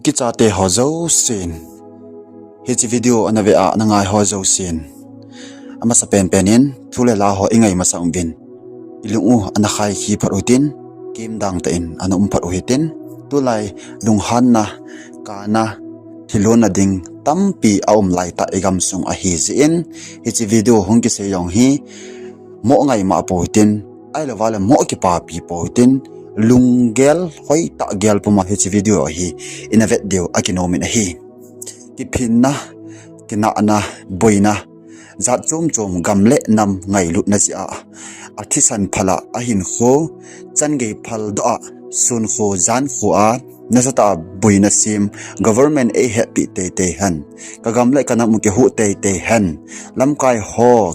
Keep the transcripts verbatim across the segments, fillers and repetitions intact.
Kichate ho jousen, hiche video ana ve a ana ngai ho jousen, amasa penpen in thu le la ho i ngai masa uvin, i lung u ana khai khi phat utin, kimdang tah in ana um phat u hitin, tulai lunghanna, kana, thilhunna ding tampi a um lai tah i gamsung ahi jeh in, hiche video hung kisei jong hi mo ngai ma pou hitin, ahilou vale mo kipapi pou hitin, lunggel hoitah gel puma hiche video hi ina vet diu akinom in ahi. Kiphinna, kinahna, boina, jat chom chom gam le nam ngailutna jeh a, athisan phal a ahinkho, changei phaldoh a, sunkho jankho a, nasatah a boina sem, government eihetpi teitei hen, ka gam le ka nam u kihuh teitei hen, lamkai ho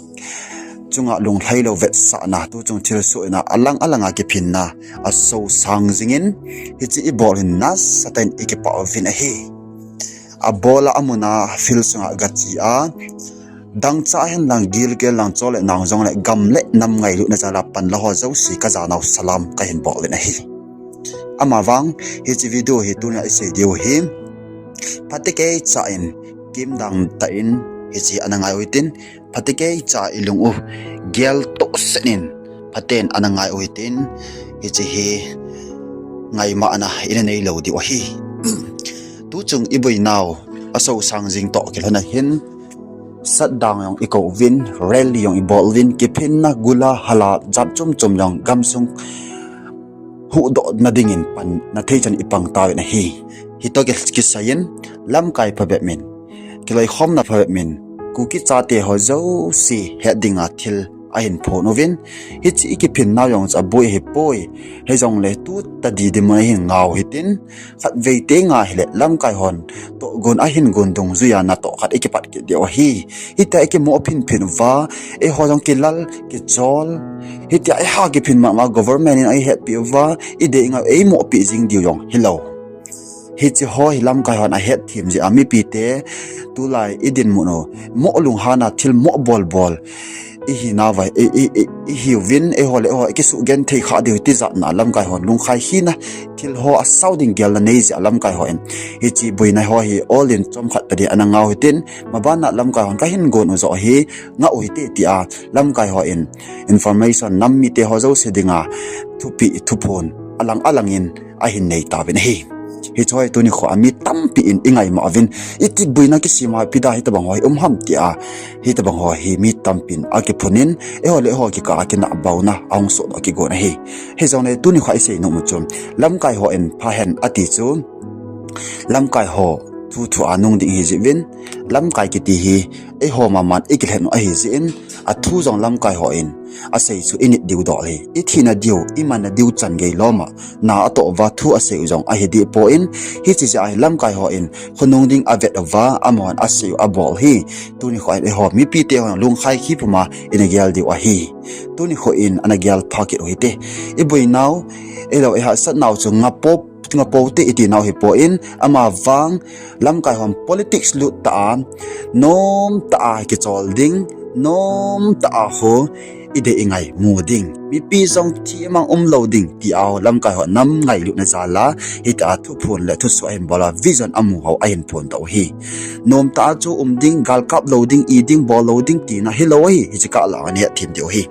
chunga lunglhailou vetsahna, tuchung thilsoh in a alang alang a kiphinna asosang jingin, hiche i bol hin nasatah in i kipah uvin ahi. Abol a amun a field sunga gache a, dangchah hen lang, gilkel lang, chol le nang jong le gam le nam ngailutna jal a panla ho jouse ka janau salam kahin bol in ahi. Amavang hiche video hi tunia i sei diu hi, phatecha in, kimdang tah in hiche ana ngai u hitin, phatecha i lung u geltoh set in, phaten ana ngai u hitin, hiche hi ngaimana ina neilou diu ahi. Tuchung i boinau asosang jing toh kilhon a hin, shutdown jong i kou uvin, rally jong i bol uvin, kiphinna, gula, hala, jat chom chom jong gamsung huhdohna dingin panna thei chan i pang tauvin ahi. Hitoh kisai in, lamkai phabep min, kiloikhomna phabep min, Kuki chate ho jouse het dinga thil ahin phon uvin, hiche i kiphinnau jong chu aboi ahipoi, hijongle tu tadi dinmun ahin ngah u hitin, khatvei tenga hile lamkai hon tohgon ahin gon dungjuia natoh khat i kipat kit diu ahi. Hitia i kimoh phinphin uva, eiho jong kilal, kichol, hitia i ha kiphin mama government in eihetpi uva, i dei ngau eimohpi jing diu jong hilou. Hiche ho hi lamkai hon ahetthem jeh a mipite tulai i dinmun u, moh lunghan a thil moh bolbol i hinauva, i, i, i, i hiuvin, eiho le eiho i kisugenthei kha diu tijatna lamkai hon lungkhai khina, thil ho asao ding gelna nei jeh a lamkai hon hiche boina ho hi ol in chomkhat tadi ana ngah u hitin, maban a lamkai hon kahin gon u joh hi ngah u hite tia lamkai hon information nam mite ho jouse dinga thupeh thuphon alang alang in ahin nei tauvin ahi. Hiche ho hi tuni kho a mi tampi in i ngaimah uvin, iti boina kisem a ipi dia hitobang ho hi um ham tia, hitobang ho hi mi tampin akiphun in, eiho le eiho kikah a kinahbauna ahung sohdoh kigon ahi. Hijongle tuni kho a i seinom u chu, lamkai hon phahen ati chu, lamkai ho thuthu a nung ding ahi jeh uvin, lamkai kiti hi eiho maman i kilhen u ahi jeh in, athu jong lamkai hon asei chu i nit diu dol ahi. I thina diu, i manna diu chan gei lom a na atoh uva thu asei u jong ahi dehpoi, hiche jeh a hi lamkai hon khonung ding avet uva amahon asei u abol hi tuni kho a eiho mipite hon lungkhai khi puma ina gel diu ahi. Tuni kho in ana gel pha kit u hite. I boinau, eilou i hahsatnau chu ngah pou, ngah pou te i tinau hipoi, amavang lamkai hon politics lut tah a, nomtah a kichol ding, nomtah a ho i dei i ngaimu ding, mipi jong thi mang umlou ding tia ho lamkai hon nam ngailutna jal a hitia thuphon le thusoh ahin bol a, vision amu ho ahin phondoh u hi. Nomtah a chu um ding, galkap lou ding, i ding, bol lou ding tina hilou ahi, hiche kah lah a ana hetthem diu ahi.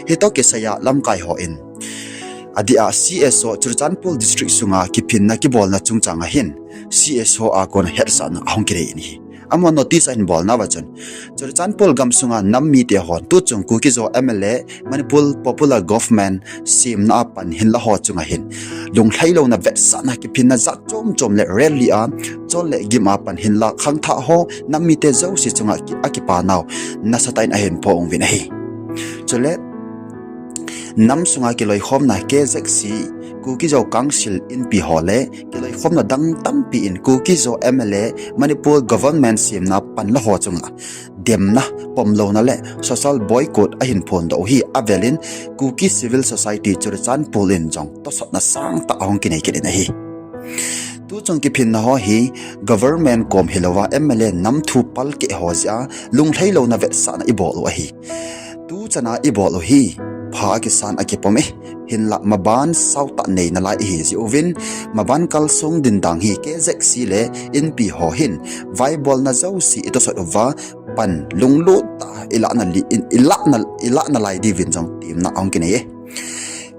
Hitoh kisai a lamkai hon adeh a C S O, Churachandpur District sunga kiphinna kibolna chungchang a hin C S O a kona hetsahna ahung kinei in ahi. Amahon notice ahin bolnauva chun, Churachandpur gamsunga nam mite hon tuchung Kuki-Zo M L A, Manipur Popular Government semna a pan hinla ho chunga hin lunglhailouna vetsahna, kiphinna jat chom chom le rally a, chol le gim a pan hinla khangthah ho nam mite jouse chunga ki, akipanau nasatah in ahin phong uvin ahi. Chule nam sunga kiloikhomna K Z C, Kuki-Zo Council Inpi ho le kiloikhomna dang tampi in Kuki-Zo M L A, Manipur Government semna panla ho chunga demna, pomlouna le social boycott ahin phondoh u hi avel in Kuki Civil Society Churachandpur in jong tosotna sangtah ahung kinei kit in ahi. Tuchung kiphinna ho hi government kom hilouva M L A nam thu palkeh ho jeh a lunglhailouna vetsahna i bol u ahi. Tuchan a i bol u hi pha akisan akipom e. Hinlah maban sautah nei nalai ihi jeh uvin, maban kalsong ding dan hi K Z C le Inpi ho hin vaibolna jouse itosot uva pan lunglut tah a ilahna li, ilahna, ilahna lai diuvin jong temna ahung kinei e.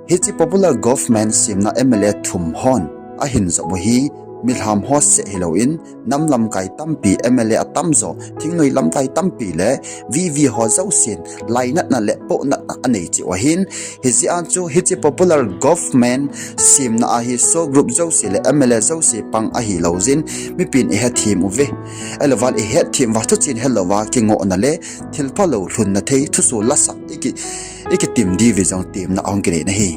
Hiche popular government semna M L A thum hon ahin jop u hi milham ho seh hilouvin, nam lamkai tampi, M L A atamjo, thingnoi lamkai tampi le V V ho jousen lainatna le pohnatna anei cheh u ahin, hijeh a chu hiche popular government semna a hi SoO group jouse le M L A jouse pang ahilou jeh in mipin ihetthem uve. Ahilouleh ihetthem uva thuchen helouva kingohna le thilphalou lhunna thei thusoh lasah iki, ikitim diuve jong temna ahung kinei in ahi.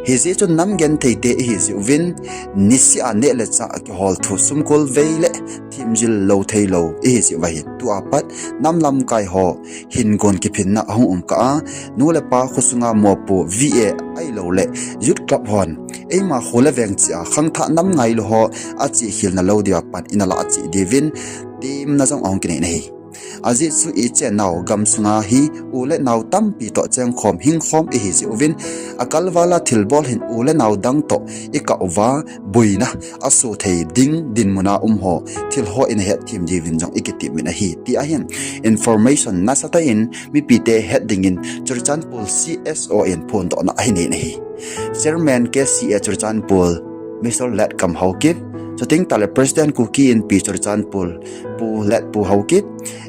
Hijeh chun nam genthei te ihi jeh uvin, niseh a neh le chah kihol thu sumkol vei le themjil lou theilou ihi jeh uva hin, tua pat nam lamkai ho hin gon kiphinna ahung um kah a, nu le pa khosunga mopo V A ahilouleh Youth Club hon eima kho le veng cheh a khangthah nam ngailu ho achekhel na lou diuva pan ina lah cheh diuvin temna jong ahung kinei in ahi. Ajeh chu ichennau gamsunga hi u le nao tampi toh chengkhom hingkhom ihi jeh uvin, akalvala thilbol hin u le nao dang toh ikah uva boina asoh thei ding dinmuna um ho thil ho ina hetthem diuvin jong ikitem in ahi, ti ahin information nasatah in mipite het dingin Churachandpur C S O in phondohna ahin nei in ahi. Chairman K C A Churachandpur, Mister Letkam Haokip, chuteng tahle President Kuki Inpi Churachandpur, Pu Letpu Haokip,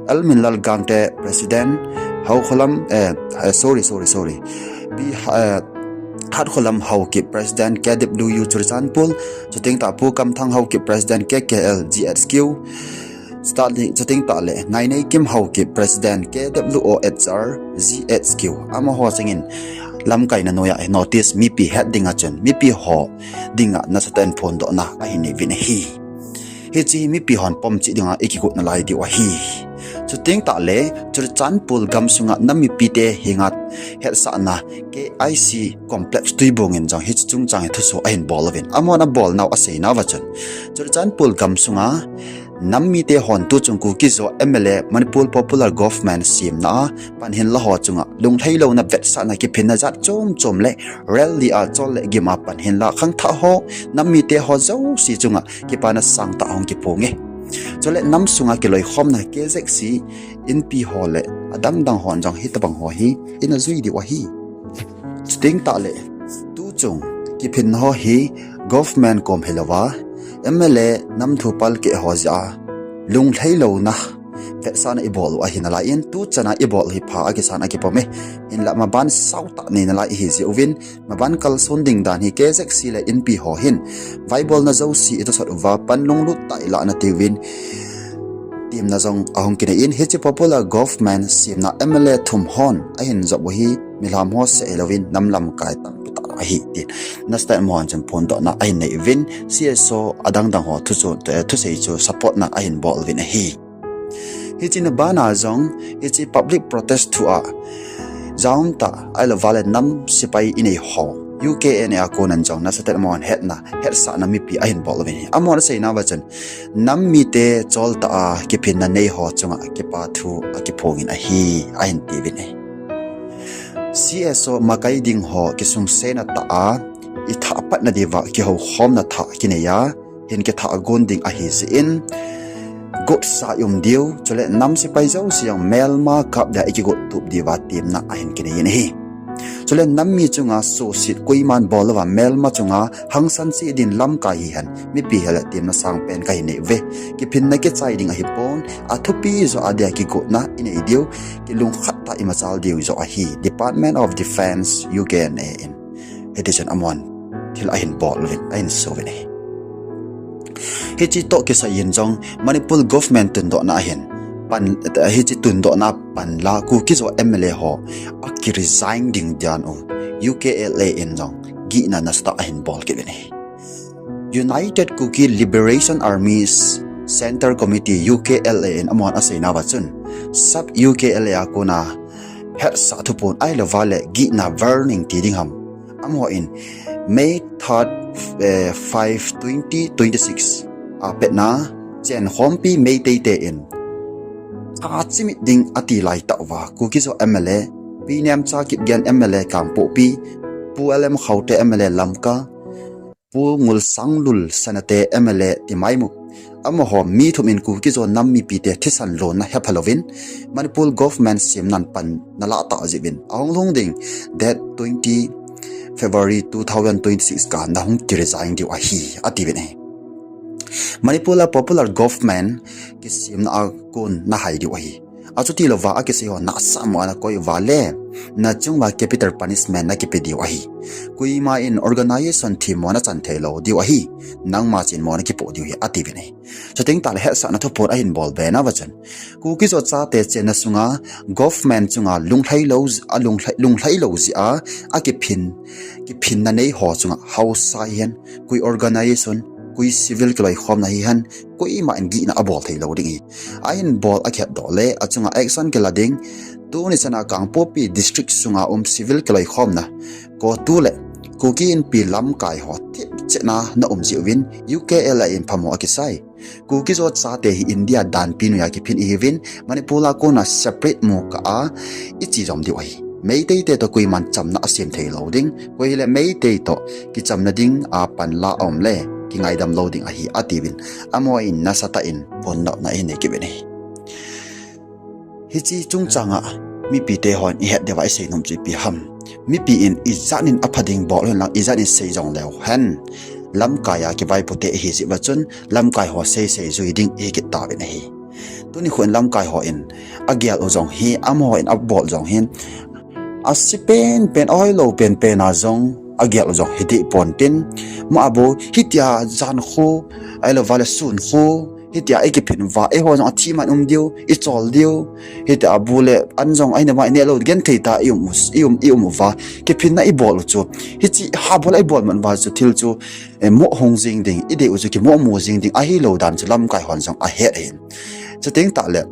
L Minlal Gangte President, Haokholam, eh, eh, sorry, sorry, sorry. Pi, eh, Hatkholam Haokip President K W U Churachandpur, chuteng tah Pu Kamthang Haokip President K K L G H Q, Starling, chuteng tahle Ngaineikim Haokip President K W O H R G H Q. Amaho chengin lamkaina noiya notice mipi het dinga chun mipi ho dinga nasatah in phondohna ahin nei uvin ahi. Hiche hi mipi hon pom cheh dinga ikigot nalai diu ahi. Chuteng tahle Churachandpur gamsunga nam mipite henga hetsahna K I C complex Tuibong in jong hiche chungchang hi thusoh ahin bol uvin, amahon abolnau aseinauva chun Churachandpur gamsunga nam mite hon tuchung Kuki-Zo M L A Manipur Popular Government semna a pan hinla ho chunga lunglhailouna vetsahna kiphinna jat chom chom le rally a chol le gim a pan hinla khangthah ho nam mite ho jouse chunga kipana sangtah ahung kiphong e. Chule nam sunga kiloikhomna K Z C Inpi ho le adang dang hon jong hitobang ho hi ina jui diu ahi. Chuteng tahle tuchung kiphinna ho hi government kom hilouva M L A nam thu palkeh ho jeh a lunglhailouna vetsahna ibol u ahi nalai in, tuchana ibol u hi pha akisan akipom e. Hinlah maban sautah nei nalai ihi jeh uvin, maban kalson ding dan hi K Z C le Inpi ho hin vaibolna jouse itosot uva pan lunglut tah a ilahna diuvin temna jong ahung kinei in, hiche popular government semna M L A thum hon ahin jop u hi milham ho seh hilouvin nam lamkai tampi tah ahi tin nasatah in amahon chun phondohna ahin nei uvin, C S O adang dang ho thu chu, eh, thusei chu support na ahin bol uvin ahi. Hiche na bana jong hiche public protest thua jaum tah ahilouva le nam sepai inei ho U K N A a konin jong nasatah in amahon hetna, hetsahna mipi ahin bol uvin ahi. Amahon aseinauva chun nam mite choltah a kiphinna nei ho chunga kipa thu akiphongin ahi, ahin tiuvin ahi. C S O makai ding ho kisungsetna tah a ithah patna diuva kihoukhomna thah kinei a, hin kithah gon ding ahi jeh in gotsa i um diu, chule nam sepai jouse jong melma kap dia ikigot tup diuva temna ahin kinei in ahi. Chule nam mi chunga suhset koiman bol louva melma chunga hangsan cheh din lamkai hihen mipi hile temna sangpen kahin nei uve. Kiphinna kichai ding ahipon, athupi joh a dia kigotna inei diu, kilungkhat tah a imachal diu joh ahi, Department of Defence, U K N A in hitichun amahon thil ahin bol uvin, ahin so uvin ahi. Hiche toh kisai in jong Manipur government tundohna ahin pan, hiche tundohna panla Kuki-Zo M L A ho akiresign ding dan u U K L A in jong gihna nasatah ahin bol kit uvin ahi. United Kuki Liberation Army's Central Committee, U K L A in amahon aseinauva chun sub U K L A a kona hetsah thuphon ahilouva le gihna warning ti ding ham, amahon May third, eh, five twenty twenty-six a petna chenkhompi Meitei te in achimit ding ati laitah uva Kuki-Zo M L A Pi Nemcha Kipgen M L A Kangpokpi, Pu L M Khaute M L A Lamka, Pu Ngulsanglul Senate M L A Timaimukh, amaho mi thum in Kuki Zo nam mipite thisan lonna hepha louvin, Manipur government semnan pan nalah tah jeh uvin, ahung lhung ding date twenty February two thousand twenty-six kah nahung kiresign diu ahi, atiuvin ahi. Manipur a popular government kisemna a kon nahai diu ahi. Achuti louva akisei ho nahsah mo a nakoi uva le, nachung uva capital punishment nakipe diu ahi. Koima in organization themmo nachan theilou diu ahi. Nangma chenmo nakipoh diu ahi, atiuvin ahi. Chuteng tahle hetsahna thuphon ahin bol be nauva chun, Kuki Zo chate chenna sunga government chunga lunglhai lou, alunglhai, lunglhai lou jeh a, akiphin, kiphinna nei ho chunga haosa hihen, koi organization, koi civil kiloikhomna hihen, koima in gihna abol theilou ding ahi. Ahin bol akhetdoh le achunga action kila ding, tuni chana Kangpokpi district sunga um civil kiloikhomna, CoTU le Kuki Inpi lamkai ho thipchetna na um jeh uvin U K L A in phamo akisai. Kuki Zo chate hi India danpi noiya kiphin ihiuvin, Manipur a kona separate mukah a iche jom diu ahi. Meitei te toh koiman chamna asem theilou ding, koi hile Meitei toh kichamna dinga panla aum le kingaidam lou ding ahi, atiuvin, amaho in nasatah in phondohna ahin nei kit uvin ahi. Hiche chungchanga mipite hon ihet diuva isei nom chu ipi ham? Mipi in ijat in apha ding bol hen lang, ijat in sei jong leu hen, lamkai a kivaipote ihi jeh uva chun lamkai ho seisei jui ding ihi kit tauvin ahi. Tuni kho in lamkai ho in agel u jong hi, amaho in abol jong hin, ase penpen, ahoilou penpen a jong agel u jong hideh pon tin, ma abou hitia jan kho, ahilouva le sun kho, hitia ikiphin uva eiho jong athi man um diu, ichol diu, hitia bu le an jong ahinama ineh lou, genthei tah a ium u, ium, ium uva, kiphinna ibol u chu, hiche ha bol a ibol man uva chu thil chu, eh, mo hung jing ding, idei u chu kimo mo jing ding ahilou dan chu lamkai hon jong ahet ahin. Chuteng tahle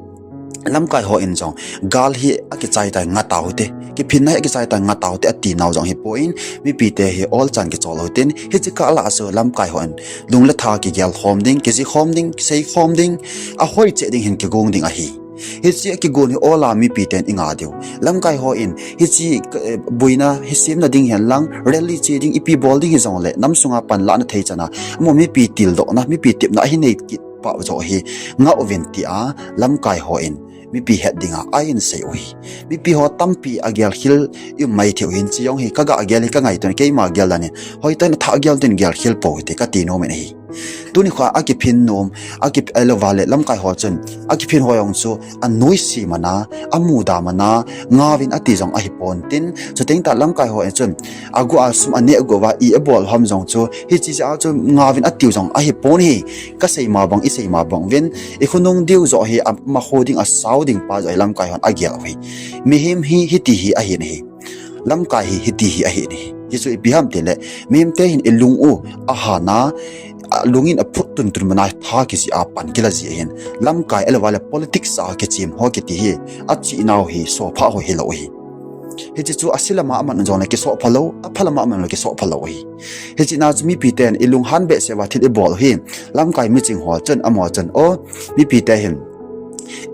lamkai ho in jong gal hi akichai tai, nga taute, kiphinna hi akichai tai, nga taute ati nau jong hipon, mipite hi olchan kichol u hitin, hiche kah lah a chu lamkai ho in lung le tha kigel khom ding, kiji khom ding, sei khom ding, ahoi cheh ding hin kigong ding ahi. Hiche akigon hi ol a mipiten inga diu. Lamkai ho in hiche, eh, boina hi semna ding hen lang, rally che ding, ipi bol ding hijongle, nam sunga panlahna thei chana, amaho mipi tildohna, mipi tepna ahi nei kit pau joh hi nga uvin tia lamkai ho in mipi het dinga ahin sei u ahi. Mipi ho tampi agel khel ium mai thei u hin, hiche jong hi kaga gel hi kangaito in, keima gel dan in, hoitah in athah gel tin gel khel pou hite kati nom in ahi. Tuni kho a akiphin nom, akip-, ahilouva le lamkai ho chun akiphin ho jong chu anoise mana, amuda mana, nga uvin ati jong ahipon tin, chuteng tah lamkai ho in chun agu a sum aneh gu uva i abol ham jong chu, hiche jeh a chu nga uvin atiu jong ahipon ahi. Kasei ma bang, isei ma bang uvin, ikhonung diu joh hi, ama kho ding, asao ding pa joh hi lamkai hon agel u ahi. Mihem hi hiti hi ahin ahi. Lamkai hi hiti hi ahin ahi. Hichu ipi ham tile, mihemte hin ilung u ahana, alung in aphut tuntun mana tha kijih a pan kila ji ahin. Lamkai ahilouva le politics a kichem ho kiti hi, achihnau hi sophah ho hilou ahi. Hiche chu ase lama aman jongle kisoh phalou, apha lama aman jongle kisoh phalou ahi. Hiche na chu mipiten ilunghan behseh uva thil ibol u hi, lamkai miching ho chun, amaho chun, o, mipite hin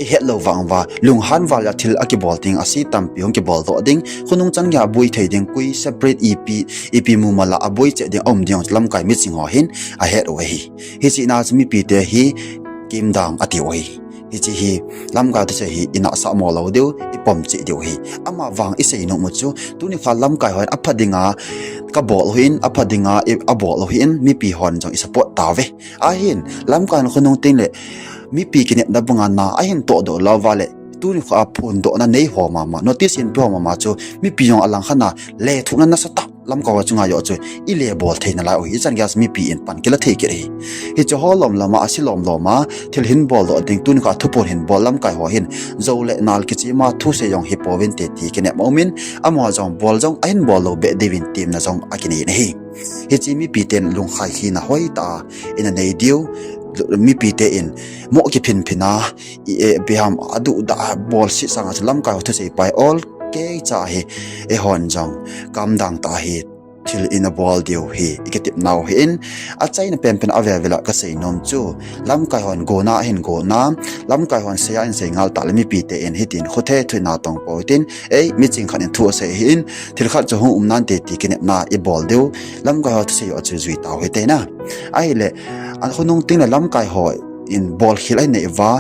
ihet lou vang uva, lunghan val a thil akibol ding, ase tampi hung kibol doh ding, khonung chan geiya aboi thei ding, koi separate ipi, ipi mumal a aboi cheh ding, aum ding, lamkai miching ho hin ahet u ahi. Hiche na chu mipite hi kimdang atiu ahi. Hiche hi lamkai thusei hi inahsah mo lou diu, ipom cheh diu ahi. Amavang isei nom u chu, tuni kho lamkai hon apha dinga kabol u hin, apha dinga i, abol u hin, mipi hon jong isupport tauve. Ahin, lamkai hon khonung tengle mipi kinepna banga na ahin tohdoh louva le, tuni kho a phondohna nei ho mama, notice hin pe ho mama chu mipi jong alangkhat a lethuhna nasatah lamkai ho chunga joh chu ile bol thei nalai u ahi. Ichan geiya mipi in pan kila thei kit ahi. Hiche ho lom lom a, ase lom lom a thil hin boldoh ding, tuni kho a thuphon hin bol lamkai ho hin, jou le nal kichem a thusei jong hipouvinte ti kinep aumin, amaho jong bol jong ahin bol lou beh diuvin temna jong akinei in ahi. Hiche mipiten lungkhai hina hoitah a ina nei diu, mipite in mo kiphinphin a, i, e, ipi ham aduhdah bolset sanga chu lamkai ho thusei pai ol keicha hi, eihon jong kamdang tah a hi thil in abol diu hi ikitepnau ahin, achaina penpen a avel vel a kasei nom chu, lamkai hon gona ahin gona, lamkai hon sei a ahin sei ngal tah le mipite in hitin khothe thuina tong pou hitin, ei, miching khat in thu asei ahin, thil khat chu hung um nante ti kinepna ibol diu, lamkai ho thusei u chu jui tau hite na. Ahile, a khonung teng le lamkai ho in bolkhel ahin nei uva,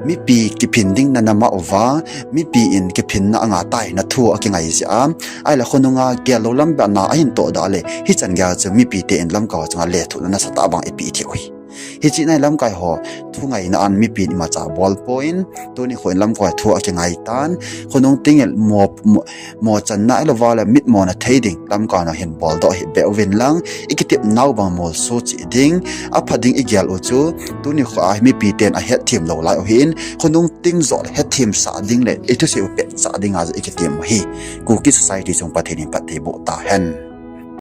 mipi kiphin ding na na ma uva, mipi in kiphinna anga tai na thu akingai jeh a, ahile khonunga gel lou lam beh na ahin toh da le, hichan gel chu mipite in lamkai ho chunga lethuhna nasatah bang ipeh thei u hi. Hiche nai lamkai ho thungaina an mipi in imacha bol poi, tuni kho in lamkai thu akingai tan, khonung teng le mo, mo, mo channa ahilouva le mitmona thei ding lamkai ho hin boldoh hih beh uvin lang, ikitepnau bang molso cheh ding, apha ding igel u chu, tuni kho a mipiten ahetthem lou lai u ahin, khonung teng joh le hetthemsah ding le ithusei u petchah dinga jong ikitem u hi. Kuki society chung Pathen in phatthei boh tahen.